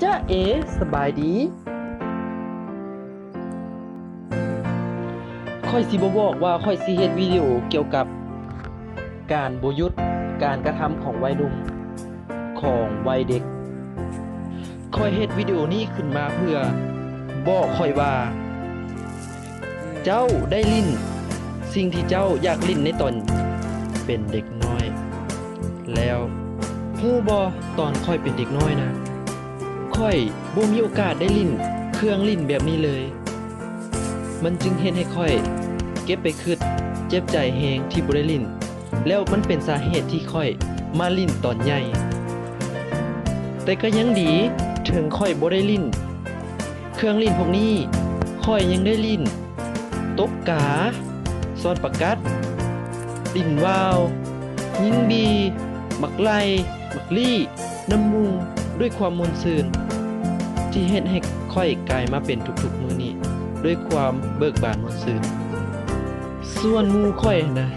ຈ໊ະເອ ສະບາຍດີ. ຂ້ອຍຊິບໍ່ບອກວ່າຂ້ອຍຊິເຮັດວິດີໂອກ່ຽວກັບການບໍ່ຢຸດການກະທຳຂອງໄວໜຸ່ມ, ຂອງໄວເດັກ. ຂ້ອຍເຮັດວິດີໂອນີ້ຂຶ້ນມາເພື່ອບອກຂ້ອຍວ່າ ເຈົ້າໄດ້ຫຼິ້ນສິ່ງທີ່ເຈົ້າຢາກຫຼິ້ນໃນຕອນເປັນເດັກນ້ອຍແລ້ວ. ຮູ້ບໍ່, ຕອນຂ້ອຍເປັນເດັກນ້ອຍນະ, ຂ້ອຍບໍ່ມີໂອກາດໄດ້ຫຼິ້ນເຄື່ອງຫຼິ້ນແບບນີ້ເລີຍ. ມັນຈຶ່ງເຮັດໃຫ້ຂ້ອຍເກັບໄປຄິດ, ເຈັບໃຈແຮງທີ່ບໍ່ໄດ້ຫຼິ້ນ. ແລ້ວມັນເປັນສາເຫດທີ່ຂ້ອຍມາຫຼິ້ນຕອນໃຫຍ່. ແຕ່ກໍຍັງດີ, ເຖິງຂ້ອຍບໍ່ໄດ້ຫຼິ້ນເຄື່ອງຫຼິ້ນພວກນີ້, ຂ້ອຍຍັງໄດ້ຫຼິ້ນຕົບກາ, ຊ້ອນປາກັດ, ຫຼິ້ນວ່າວ, ຍິງບີ, ໝາກໄລ່, ໝາກລີ້ ນຳໝູ່ດ້ວຍຄວາມມ່ວນຊື່ນ ທີ່ເຮັດໃຫ້ຂ້ອຍກາຍມາເປັນທຸກໆມື້ນີ້ດ້ວຍຄວາມເບີກບານມ່ວນຊື່ນ. ສ່ວນໝູ່ຂ້ອຍຫັ້ນນະ,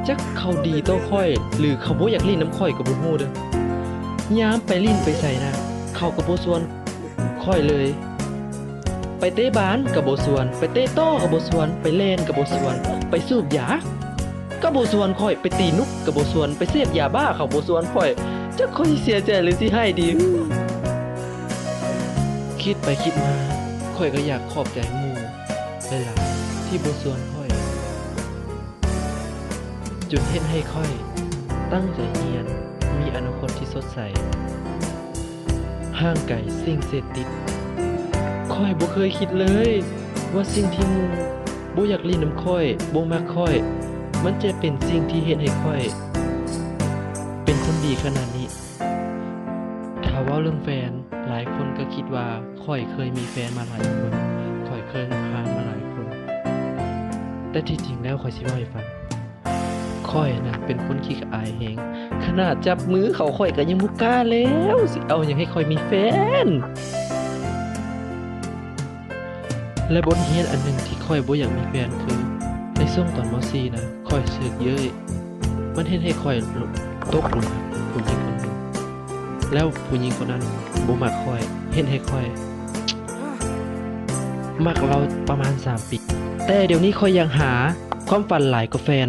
ຈັກເຂົາດີຕໍ່ຂ້ອຍ ຫຼື ເຂົາບໍ່ຢາກຫຼິ້ນນຳຂ້ອຍກໍບໍ່ຮູ້ເດີ້. ຍາມໄປຫຼິ້ນໄປໃສນະ, ເຂົາກໍບໍ່ຊວນຂ້ອຍເລີຍ. ໄປເຕະບານກໍບໍ່ຊວນ, ໄປເຕະຕໍກໍບໍ່ຊວນ, ໄປແລ່ນກໍບໍ່ຊວນ, ໄປສູບຢາ ກໍບໍ່ຊວນຂ້ອຍ, ໄປຕີນົກກໍບໍ່ຊວນ, ໄປເສບຢາບ້າເຂົາບໍ່ຊວນຂ້ອຍ. ຈັກຂ້ອຍຊິເສຍໃຈ ຫຼື ຊິຮ້າຍດີ? ຄິດໄປຄິດມາ, ຂ້ອຍກໍຢາກຂອບໃຈໝູ່ຫຼາຍໆທີ່ບໍ່ຊວນຂ້ອຍ, ຈົນເຮັດໃຫ້ຂ້ອຍຕັ້ງໃຈຮຽນ, ມີອະນາຄົດທີ່ສົດໃສ. ຫ່າງໄກສິ່ງເສບຕິດ. ຂ້ອຍບໍ່ເຄີຍຄິດເລີຍວ່າສິ່ງທີ່ໝູ່ບໍ່ຢາກຫຼິ້ນນຳຂ້ອຍ, ບໍ່ມັກຂ້ອຍ, ມັນຈະເປັນສິ່ງທີ່ເຮັດໃຫ້ຂ້ອຍເປັນຄົນດີຂະໜາດນີ້. ຖ້າເວົ້າເລື່ອງແຟນ, ຫຼາຍຄົນກໍຄິດວ່າຂ້ອຍເຄີຍມີແຟນມາຫຼາຍຄົນ, ຂ້ອຍເຄີຍຮັກຜ່ານມາຫຼາຍຄົນ. ແຕ່ທີ່ຈິງແລ້ວ ຂ້ອຍຊິເວົ້າໃຫ້ຟັງ. ຂ້ອຍນະເປັນຄົນຂີ້ອາຍແຮງ, ຂະໜາດຈັບມືເຂົາຂ້ອຍກໍຍັງບໍ່ກ້າແລ້ວ, ຊິເອົາຫຍັງໃຫ້ຂ້ອຍມີແຟນ. ແລະ ບົດຮຽນອັນໜຶ່ງທີ່ຂ້ອຍບໍ່ຢາກມີແຟນຄື ໃນຊ່ວງຕອນ ມໍສີ່ ນະ, ຂ້ອຍຖືກເຍີ້ຍ. ມັນເຮັດໃຫ້ຂ້ອຍຕົກຫຼົງຮັກຜູ້ຍິງຄົນໜຶ່ງ, ແລ້ວຜູ້ຍິງຄົນນັ້ນບໍ່ມັກຂ້ອຍ, ເຮັດໃຫ້ຂ້ອຍມັກລາວປະມານສາມປີ. ແຕ່ດຽວນີ້ຂ້ອຍຢາກຫາຄວາມຝັນຫຼາຍກວ່າແຟນ.